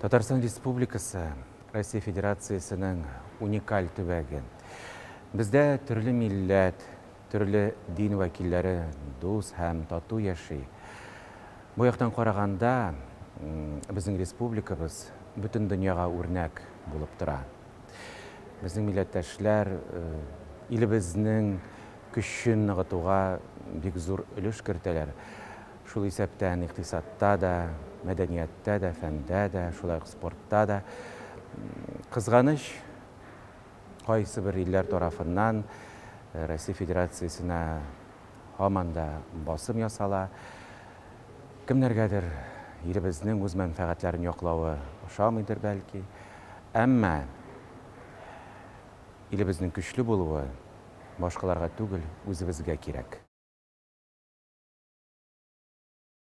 Татарстан Республикасы, Россия Федерациясенең уникаль төбәге. Бездә төрле милләт, төрле дин вәкилләре дус һәм тату яши. Бу яктан караганда, безнең республикабыз бөтен дөньяга үрнәк булып тора. Безнең милләттәшләр илебезнең көчен ныгытуга бик зур өлеш кертәләр. Шул исәптән икътисадта да, мәдәнияттә дә, фәндә дә, шулай ук спортта да. Кызганыч, кайсыбер илләр тарафыннан Россия Федерациясенә һаман да басым ясала. Кемнәргәдер илебезнең үз мәнфәгатьләрен яклавы ошамыйдыр бәлки. Әмма илебезнең көчле булуы башкаларга түгел, үзебезгә кирәк.